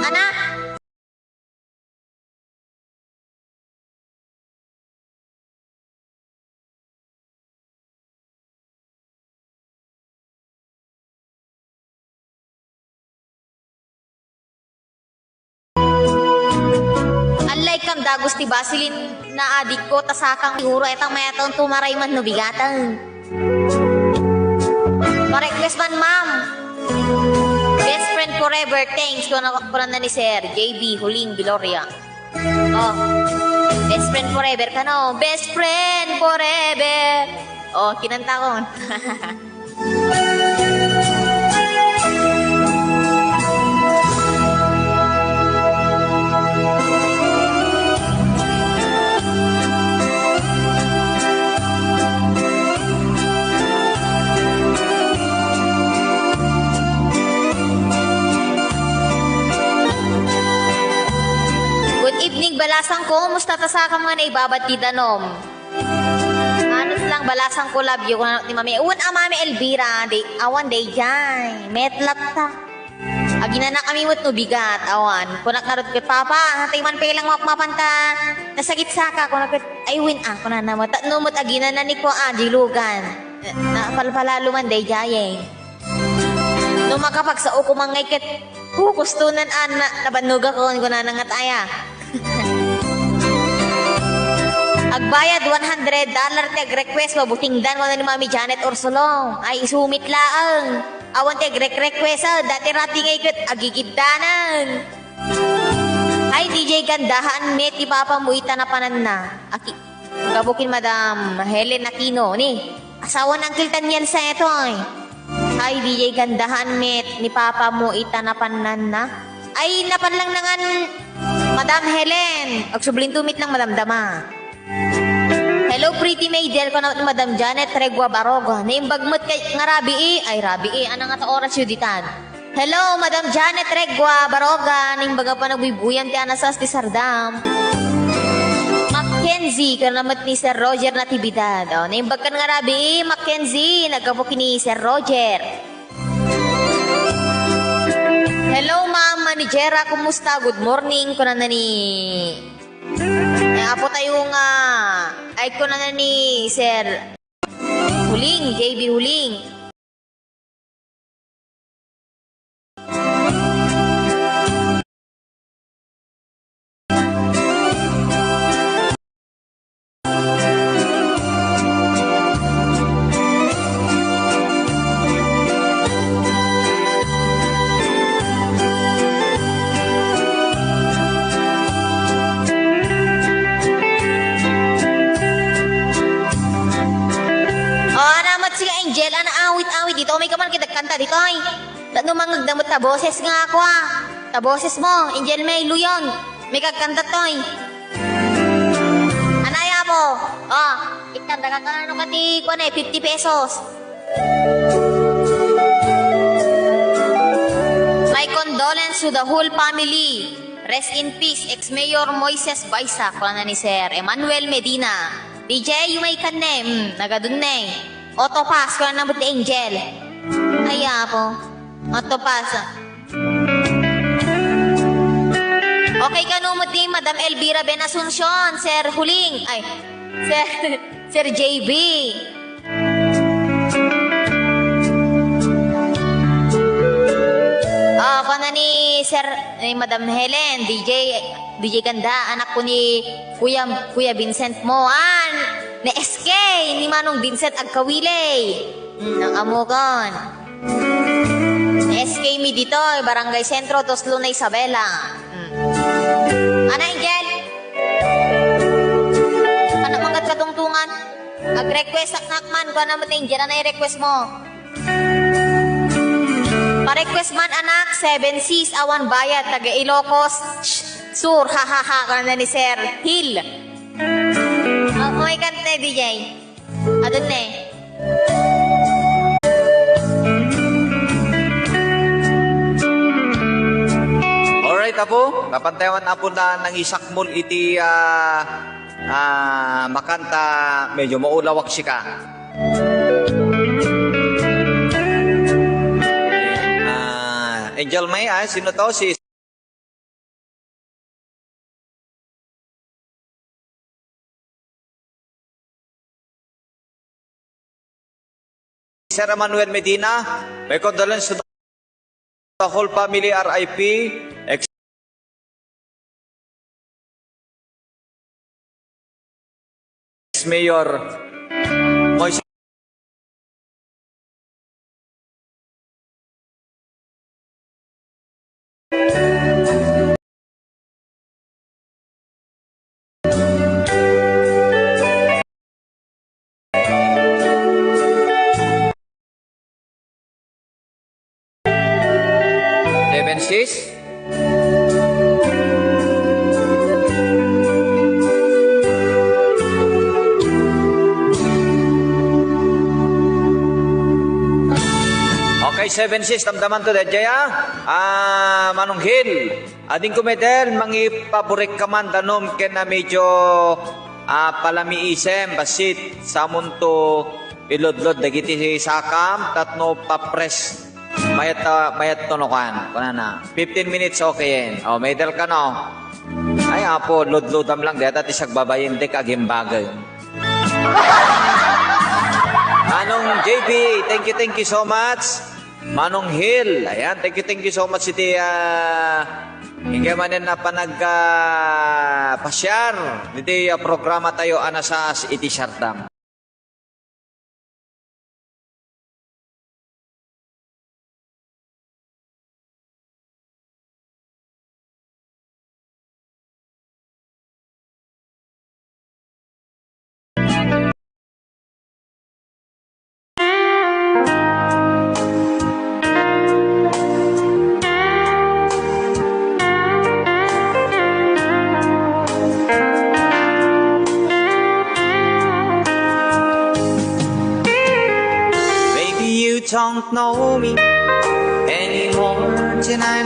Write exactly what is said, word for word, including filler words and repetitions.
Ana? Allay kam dagus ti Vaseline na adikko, ta sakang siguro etang mayatan tumaray man no bigatan. Pa-request man, ma'am. Best friend forever, thanks. Kuna, kuna na ni Sir J B Huling Gloria. Oh. Best friend forever kano. Best friend forever. Oh, kinanta ko. Good evening, balasang ko. Musta ta sakam nga naibabad ti danom? Honest lang, balasang ko, love you, kuna ni Mami. Wen a, Mami Elvira, di, awan daydiay. Met latta. Aginana kami met no bigat, awan. Kunak ngarud ket, "Papa, hatay man pay lang mapmapanta. Nasagitsaka," kunak ket, "Ay, wen a," kunana met. Tapno met aginana ni kua, a, dilugan. Na, napalpalalo man daydiay, eh. No makapagsao ko man ngay ket, oh, kustonan a, na, nabannogakon, kunana ngarud aya. Agbayad one hundred dollar ti agrequest, mabutingdan, kuna ni Mami Janet Ursulong. Ay, isumit laeng. Awan ti agrekrequest, a, dati rati ngay ket agigiddanan. Ay, D J Gandahan, met ti papa mo ita napananna. Aki-, Gapu ken Madam Helen Aquino, ni asawa ni Uncle Daniel Setoy. Ay, D J Gandahan, met ni papa mo ita napannanna. Ay, napan lang nangan, Madam Helen. Agsublinto met lang, Madam Dama. Hello, pretty maid. Hello, kuna ni Madam Janet Regua Baroga. Naimbag met kay nga rabii. Ay, rabii. Ana nga ta oras yu ditan? Hello, Madam Janet Regua Baroga, naimbag a panagbuybuyam ti anasas ti sardam. Mackenzie, kuna met ni Sir Roger Natividad. Oh, naimbag kan nga rabii, Mackenzie, naggapu ken ni Sir Roger. Hello, Ma'am Manigera, kumusta? Good morning, kunana ni, eh, apo tayo nga, ay, kunana ni Sir Huling, J B Huling. Oh, ana met si Angel, ana awit-awit dito. May kaman kita kanta dito, ay. Tapno mangngegda met ta boses nga ako, ah. Ta boses mo, Angel May Luyon. May kagkanta toy. Anay, apo. Oh, itang daga ka ano ka ti, kuwan eh, fifty pesos. My condolence to the whole family. Rest in peace, ex-mayor Moises Baisa, kuna ni Sir Emmanuel Medina. D J, you may kan ne. Hmm, nagadun ne. Auto pass, kuna na met ni Angel. Ay, apo. Auto pass. Okay kano met ni Madam Elvira Ben Asuncion, Sir Huling, ay, Sir, Sir J B. Ah, kuna ni Sir, ni Madam Helen, D J, D J Ganda, anak ko ni Kuya, Kuya Vincent Moan, ni S K, ni Manong Vincent Agkawili. Hmm, ang amokon. S K mi ditoy, Barangay Sentro, Tuslo na Isabela. Mm. Ana, Angel? Kana manggat katungtungan? Ag-request aknak man, kuana met ni Angel, ana i-request mo? Pa-request man, anak, Seven Seas, awan bayad, taga Ilocos Sur, ha, ha, ha, kuana ni Sir Hill. Oh, may kanta, D J. Adun ne. Alright, Apo. Napantayawan, Apo, na nangisakmol iti, ah, ah, makanta, medyo maulawag sika. Ah, Angel May, ah, sino to? Si Sir Emmanuel Medina. My condolence to the whole family, R I P, ex-mayor Moises. Seven sis. Okay, seven sis, damdaman to, daydiay, ah. Ah, Manong Hil, ading kumetel, mangipaburik ka man, danum, ken na medyo, ah, palamiisem, basit, samunto, iludlod dagiti sakam, tapno papres, mayat, ah, mayat to no kan, kunana, fifteen minutes, okay yan. O, medal ka, no? Ay, Apo, ludlodam lang, deta ti sagbabayin, ti kagimbagay. Manong J P, thank you, thank you so much. Manong Hil, ayan, thank you, thank you so much iti, ah, inkay manen a panag, ah, pasiar iti, ah, programa tayo a nasaas iti Siardam. Baby, you don't know me anymore. Tonight